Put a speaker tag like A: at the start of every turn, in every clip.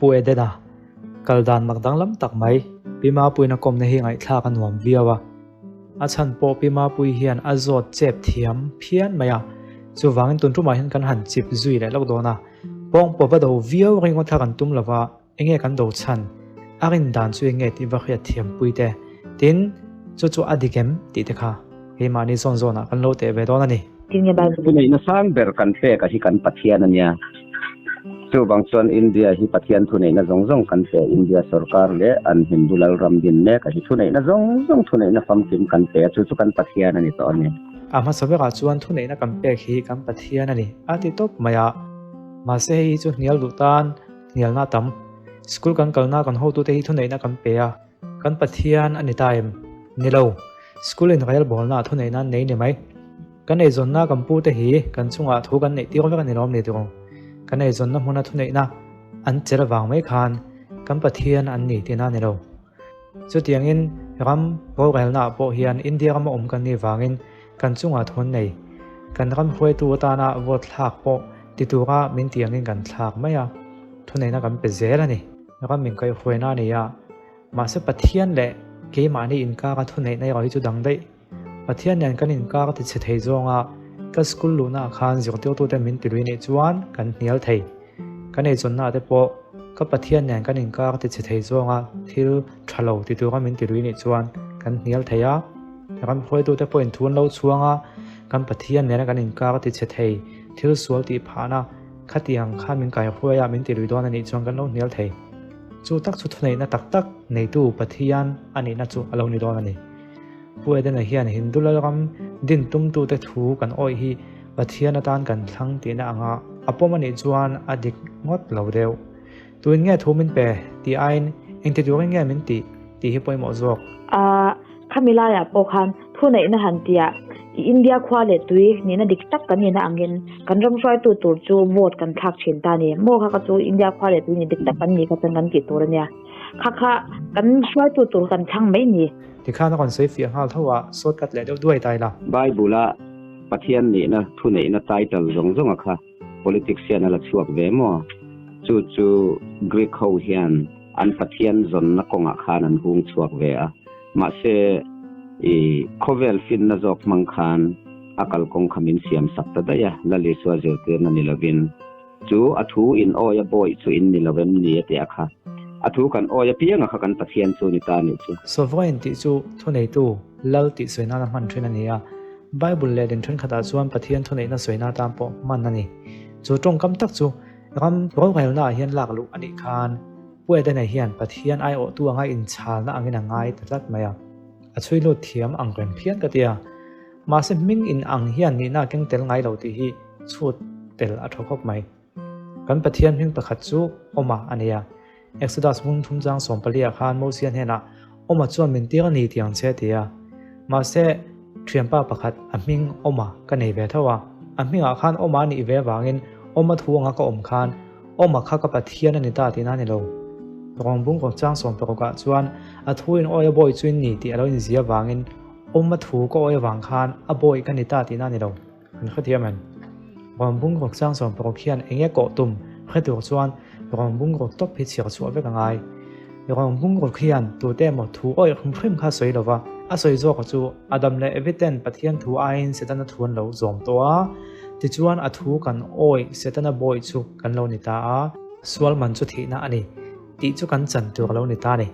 A: Pu Edena kal dan mak danglam tak mai Pi Mapuiin a kawmna hi ngaihthlak a nuam viau a. A chhan pawh Pi Mapui hian a zawt chep thiam phian mai a, chuvangin tun tumah hian kan han chip zui leh lawk dawn a. Pawngpaw va do viau ringawt kha kan tum lova, enge kan do chhan, a rin dan chu enge tih va hriat thiam pui te, tin chu chu a dik em tih te kha keimahni zawn zawnah kan lo teh ve dawn a ni.
B: Tinge Bible.
C: Thuneihna sang ber kan pek a hi kan Pathian a nia. Chuvang chuan India hi Pathian thuneihna zawng zawng kan pe, India sorkar leh an Hindu lal ram din mek a hi thuneihna zawng zawng thuneihna famkim kan pe a, chu chu kan Pathian a ni tawh a ni.
A: A hmasa berah chuan thuneihna kan pek hi kan Pathian a ni a ti tawp mai a. Mahse hei hi chu hnial duh tan hnialna a tam. School kan kalna kan hotute hi thuneihna kan pe a, kan Pathian a ni ta em? Ni lo. School in rel bawlna ah thuneihna an nei ni mai. Kan eizawnna kan pute hi kan chungah thu kan neih tir vek a ni lawm ni tiraw? Kan eizawnna hmuna thuneihna an chelh avang mai khan kan Pathian an ni tihna a ni lo. Chutiangin ram rorelnaah pawh hian India rama awm kan nih vangin kan chungah thu an nei. Kan ram hruaitu atana vote thlak pawh ti tura min tih angin kan thlak mai a, thuneihna kan pe zel a ni. Ram inkaihhruaina a ni a, mahse Pathian leh keimahni inkara thuneihna erawh hi chu dang daih. Pathian nen kan inkar ti chhe thei zawnga ka school luhnaah khan zirtirtute min ti lui nih chuan kan hnial thei. Kan eizawnnaah te pawh ka Pathian nen kan inkar ti chhe thei zawnga thil tha lo ti tura min ti lui nih chuan kan hnial thei a. Ram hruaitute pawhin thu an lo chhuang a, kan Pathian nena kan inkar ti chhe thei thil sual tih phahna khatiang khan min kaihruai a, min ti lui dawn a nih chuan kan lo hnial thei. Chu tak chu thuneihna tak tak neitu Pathian a nihna chu a lo ni dawn a ni. Pu Edena hian Hindu Lalram din tumtute thu kan awih hi Pathian atan kan thlang tihna anga a pawm a nih chuan a dik ngawt lo deuh. Tuin nge thu min pe tih aiin engti turin nge min tih tih hi pawimawh zawk.
B: A, khami laiah pawh khan thuneihna han tiah i India khua leh tui nihna dik tak kan nihna angin kan ram hruaitu tur chu vote kan thlak thin ta a ni. Maw kha kha chu India khua leh tui nih dik tak kan nih kha chuan kan tih tur a nia. Kha kha kan hruaitu tur kan thlang mai ni.
A: Tikhan a rawn sawi fiah nghal tho a, sawt kat leh deuh duai ta ila.
C: Bible-a Pathian nihna thuneihna title zawng zawnga kha politics hian a la chhuak ve maw? Chu chu Greek ho hian an Pathian zawnna kawngah khan an hung chhuak ve a, mahse i khawvel finna zawk hmang khan a kalkawng kha min siam sak ta daih a, Lal Isua zirtirna ni lovin. Chu a thu in awi a bawi chu in ni lo em ni a ti a kha. A thu kan awi apiang a kha kan Pathian chu ni ta nih chu.
A: Sovereign tih chu thuneitu, lal tih sawi nana hman thin a ni a. Bible leh din thenkhatah chuan Pathian thuneihna sawi na atan pawh hman a ni. Chu tawngkam tak chu ram rorelnaah hian lak luh a nih khan Pu Edena hian Pathian aiawhtu anga inchalna angin a ngai ta tlat mai a. A chhui lut thiam ang reng phian ka ti a. Mahse hming in ang hian nihna a keng tel ngai lo tih hi chhut tel a tha khawp mai. Kan Pathian hming pakhat chu Awma a ni a. Exodus hmung thum chang 14 ah khan Mosia hnenah Awma chuan min tir a ni tih ang che a ti a. Mahse thianpa pakhat a hming Awma ka nei ve tho a. A hmingah khan Awma a nih ve avangin Awma thu anga ka awm khan Awma kha ka Pathian a ni ta tihna a ni lo. Rawngbung kawng chang 16 ah chuan a thu in awi a bawi chu in ni tih a lo inzia avangin Awm a thu ka awi avang khan a bawi ka ni ta tihna a ni lo. Kan hrethiam em? Rawn bungruk chang 16 hian eng nge kawh tum hre tur chuan rawn bungruk tawp hi chhiar chhuah vek a ngai. Rawn bungruk hian tute emaw thu awih hrim hrim kha sawi lova, a sawi zawka chu Adam leh Evi ten Pathian thu aiin Setana thu an lo zawm tawh a, tichuan a thu kan awih Setana bawi chu kan lo ni ta a, sual man chu thihna a ni. Tih chu kan chan tur a lo ni ta a ni.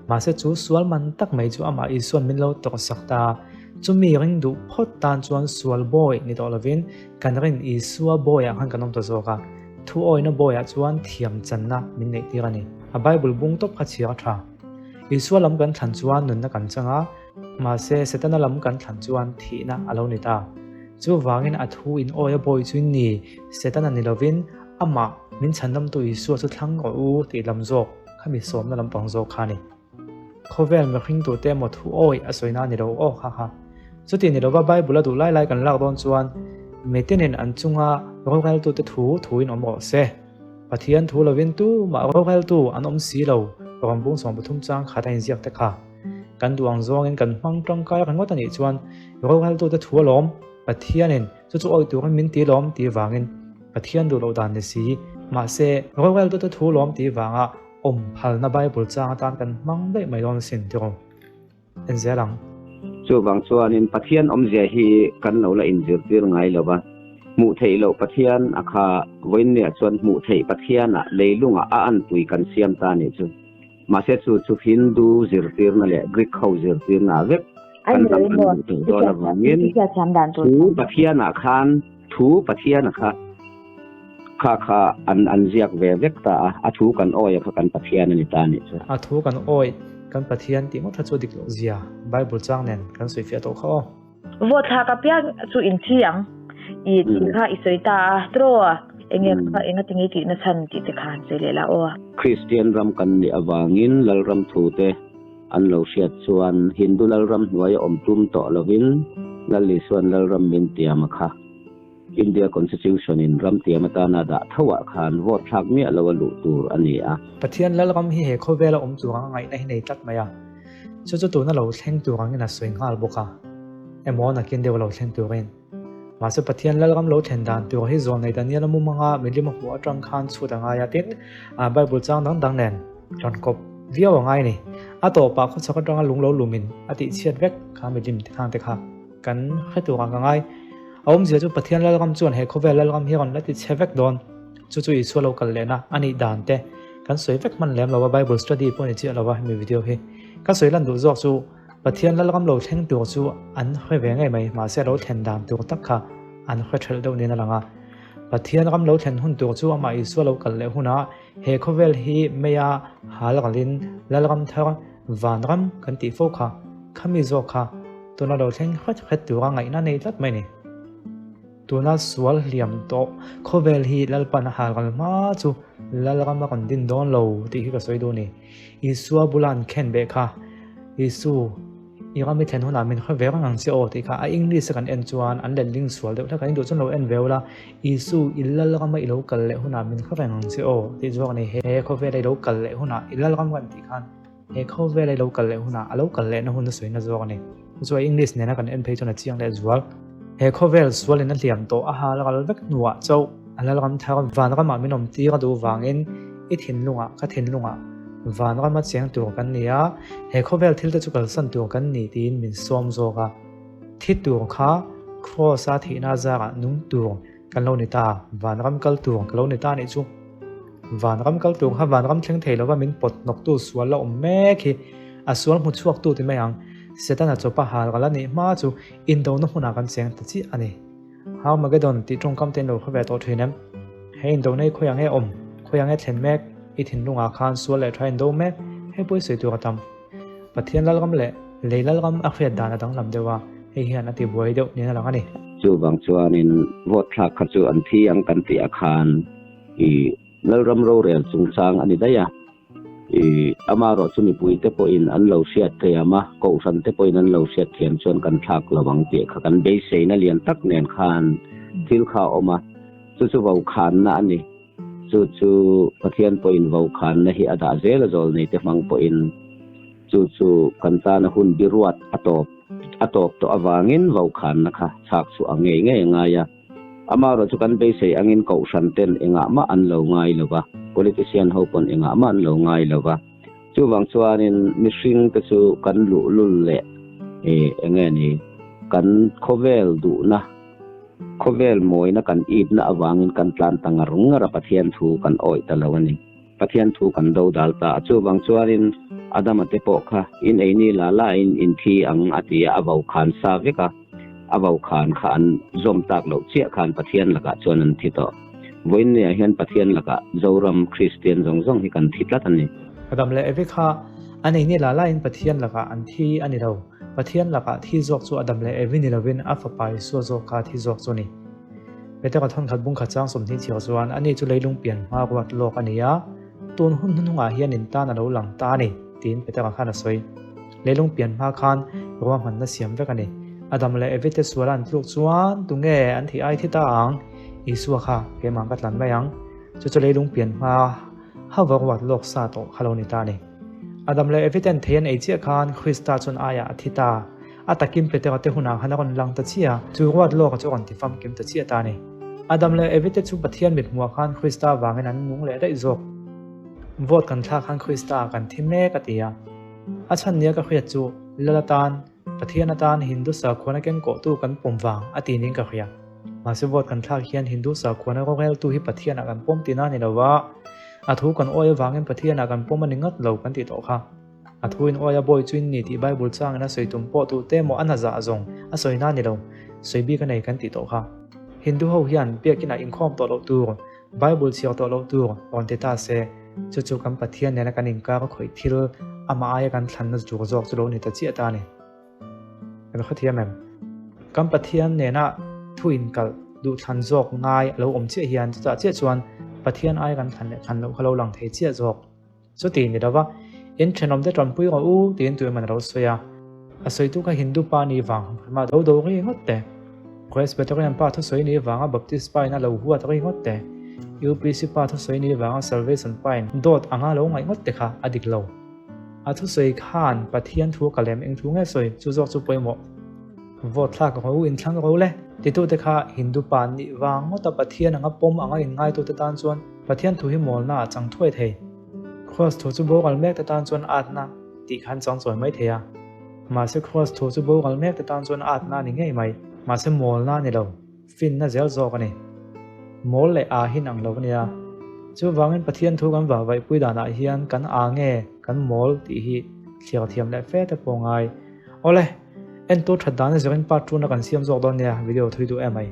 A: Mahse chu sual man tak mai chu amah Isua'n min lo tawrhsak ta. Chumi ring duh phawt tan chuan sual bawi ni tawh lovin kan rin Isua bawiah khan kan awm ta zawk a. Thu awina bawiah chuan thiam channa min neih tir a ni. A Bible bung tawp kha chhiar a tha. Isua lam kan thlan chuan nunna kan chang a, mahse Setana lam kan thlan chuan thihna a lo ni ta. Chuvangin a thu in awi a bawi chu ni, Setana ni lovin Amah min chhandamtu Isua chu thlang rawh u tih lam zawk khami sawmna lampang zawk kha a ni. Khawvel mihring tute emaw thu awih a sawina a ni lo aw kha kha. Chuti ni lova Bible a duh lai lai kan lak dawn chuan mitinin an chunga roreltute thu thuin awm rawh se. Pathian thu lovin tumah roreltu an awm si lo rawngbung 13 chang khat a inziak te kha. Kan duh ang zawngin kan hmang tangkai ringawt a nih chuan roreltute thu alawm Pathianin Chu chu awih turin min ti lawm tih vangin Pathian duh loh dan ni si. Mahse, roreltute thu lawm tih vanga awm phalna Bible chang atan kan hmang daih mai dawn sin tiraw? En zel ang.
C: Chuvang chuanin Pathian awmzia hi kan lo la inzirtir ngai lo va, hmuh theih loh Pathian a kha vawiinniah chuan hmuh theih Pathianah leilungah a anpui kan siam ta nih chu. Mahse chu chu Hindu zirtirna leh Greek ho zirtirna ah vek kan ram kan hmuh tawh dawn avangin thu Pathianah khan thu Pathiana kha kha kha an an ziak ve vek ta a, a thu kan awi a kha kan Pathian a ni ta nih chu.
A: A thu kan awi kan Pathian tih ngawt kha chu dik loh zia Bible chang nen kan sawi fiah tawh kha aw.
B: Vote thlak apiang chu in thi ang i tih kha i sawi ta a, draw a enge kha enga tinge tih na chhan tih te kha han sawi leh la aw.
C: Kristian ram kan nih avangin Lalram thute an lo hriat chuan Hindu Lalram hnuaia awm tum tawh lovin Lal Isuan Lalram min tiam a kha. India Constitution in ram tiam atana dah tho ah khan vote thlak miah lo a luh tur a ni a.
A: Pathian Lalram hi he khawvela awm tur anga ngaihna hi nei tlat mai a, chu chu tuna lo thleng tur angin a sawi nghal bawk a, emaw nakin deuh a lo thleng turin. Mahse Pathian Lalram lo thlen dan tur hi zawn nei Daniel a mum anga milim a hmuh atang khan chhut a ngai a, tin, Bible chang dang dang nen rawn kawp viau a ngai a ni. A tawpah khawchhak atanga lung lo lumin a tihchhiat vek kha milim khang te kha. Kan hre tur ang ka ngai. A awmzia chu Pathian Lalram chuan he khawvel Lalram hi a rawn la ti chhe vek dawn. Chu chu Isua lo kal lehna a nih dan te kan sawi vek hman lem lo a, Bible study pawh ni chiah lo a hemi video hi. Ka sawi lan duh zawk chu Pathian Lalram lo thleng tur chu an hre ve ngei mai, mahse a lo thlen dan tur tak kha an hre thelh deuh niin a lang a. Pathian ram lo thlen hun tur chu amah Isua lo kal leh hunah he khawvel hi meia hal ralin Lalram thar Vanram kan tih fo kha, khami zawk kha tuna lo thleng hret hret tura ngaihna nei tlat mai ni. Tuna sual hliam tawh khawvel hi Lalpan a hal ral hma chu Lalram a rawn din dawn lo tih hi ka sawi duh ni. Isua bula an khen beh kha, Isu, i ram i thlen hunah min hre ve reng ang che aw tih kha a English a kan en chuan an letling sual deuh hlek a, in duh chuan lo en ve ula, Isu, i Lalrama i lo kal leh hunah min hre reng ang che aw tih zawk a ni. He khawvela i lo kal leh hunah i Lalram kan tih khan He khawvel a lo kal leh hunah a lo kal lehna hun a sawina zawk a ni. Chu chu a English nena kan en phei chuan a chiang leh zual. He khawvel sualin a hliam tawh a hal ral vek hnuah chauh a lalram thar vanramah min awm tir a duh vangin i thinlungah ka thinlungah vanrama cheng tur kan ni a, he khawvel thil te chu kalsan tur kan ni tiin min sawm zawk a. Thi tur kha Kraws a thihna zarah nung tur Kan lo ni ta, vanram kal tur ka lo ni ta nih chu. Vanram kal tur kha vanram thleng thei lova min pawt hnawktu sual la awm mek hi a sual hmu chhuaktu ti mai ang. Setana chawpa hal ral a nih hma chu indona hmunah kan cheng ta chiah a ni. Harmagedon tih tawngkam te in lo hre ve tawh thin em? He indona hi khawiah nge awm? Khawiah nge thlen mek? I thinlungah khan sual leh tha indo mek? Hei pawh i sawi tur a tam. Pathian Lalram leh lei Lalram a hriat dan a danglam deuh a, hei hian a tibuai deuh niin a lang a ni.
C: Chuvang chuanin vote thlak kha chu an thi ang kan tih ah khan i Lalram rorel chungchang a ni daih a, i amarawh chu mipuite pawhin an lo hriat thiam a, kohhran te pawhin an lo hriat thiam chuan kan thlak lo ang tih kha kan beiseina lian tak nen khan thil kha a awm a, chu chu vokhanna a ni. Chu chu Pathian pawhin vokhanna hi a dah zel a zawl neite hmang pawhin chu chu kan tana hun biruat a tawp a tawp tawh avangin vokhanna kha chhak chhuah a ngei ngei a ngai a. Amaherawh chu kan beisei angin kohhran ten engah mah an lo ngai lo va, politician ho pawn engah mah an lo ngai lo va. Chuvang chuanin mihring te chu kan luhlul leh eng nge ni kan khawvel duhna, Khawvel mawina kan itna avangin kan tlan ta ngar ngar a, Pathian thu kan awih ta lo a ni. Pathian thu kan do dal ta a, chuvang chuanin Adama te pawh kha in eini la la in in thi ang a ti a, a vo khan sa vek a, a vo khan kha an zawm tak loh chiah khan Pathian lakah chuan an thi tawh. Vawiinniah hian Pathian lakah Zoram Kristian zawng zawng hi kan thi tlat a ni.
A: Adam leh Evi kha an eini la la in Pathian lakah an thi a ni lo. Pathian lakah thi zawk chu Adam leh Evi ni lovin a fapa Isua zawk kha thi zawk chu a ni. Petera thawnkhat bungkhat chang 20 chhiar chuan ani chu leilung pian hma ruat lawk a ni a, tun hun hnuhnungah hian in tan a lo lang ta a ni, tiin Petera khan a sawi. Leilung pian hma khan ruahmanna siam vek a ni. Adam leh Evi te suala an tluk chuan tunge an thih ai thi ta ang? Isua kha keimah ka tlan mai ang. Chu chu leilung pian hma hauva ruat lawk sa tawh kha lo ni ta a ni. Adam leh Evi ten thei an ei chiah khan Krista chuan aiah a thi ta. A takin Petera te hunah khan a rawn lang ta chiah a, chu ruat lawka chu a rawn ti famkim ta chiah ta a ni. Adam leh Evi te chu Pathian mithmuah khan Krista vangin an nung leh daih zawk. Vote kan thlak khan Krista kan thi mek a ti a. A chhan nia ka hriat chu Lal atan, Pathian atan Hindu sakhuana kengkawhtu kan pawm vang a ti niin ka hria. Mahse vote kan thlak hian Hindu sakhuana roreltu hi Pathianah kan pawm tihna a ni lo va, a thu kan awi avangin Pathianah kan pawm a ni ngat lo kan tih tawh kha. A thu in awi a bawi chu in ni tih Bible changin a sawi tum pawh tu te maw a na zah zawng a sawi na ni lo, sawi bik a nei kan tih tawh kha. Hindu ho hian biakinah inkhawm tawh loh tur, Bible chhiar tawh loh tur rawn ti ta se, chu chu kan Pathian nena kan inkar a khawih thil amah aia kan thlanna tur zawk chu lo ni ta chiah ta a ni. Kan khawthiam em? Kan Pathian nena thu inkalh duhthlan zawk ngai a lo awm chiah hian chutah chiah chuan Pathian aia kan thlan leh thlan loh kha lo lang thei chiah zawk. Chuti ni lova, in thenawmte tanpui rawh u tiin tu emaw an lo sawi a. A sawitu kha Hindu pa ni vang hrim a do do ri ngawt te. Presbyterian pa thusawi ni vanga Baptist pa in a lo huat ri ngawt te. UPC pa thusawi ni vanga Salvation pa in dawt anga lo ngaih ngawt te kha a dik lo. A thusawi khan Pathian thu ka lem eng thu nge sawi chu zawk chu pawimawh. Vote thlak rawh u, inthlang rawh u le. Titute kha Hindu pa nih vang ngawta Pathian anga pawm anga inngaitute tan chuan Pathian thu hi mawlna ah chang thuai thei. Kraws thu chu boral mek te tan chuan atna tih khan chang chawi mai thei a. Mahse kraws thu chu boral mek te tan chuan atna a ni ngei mai. Mahse mawlna a ni lo, finna zel zawk a ni. Mawl leh a hin ang lo a nia. Chuvangin Pathian thu kan vahvaihpui danah hian kan a nge kan mawl tih hi thliar thiam leh fe te pawh ngai. Awle, entu that dan a zirin part tuna kan siam zawk dawn nia, video thui duh em ai.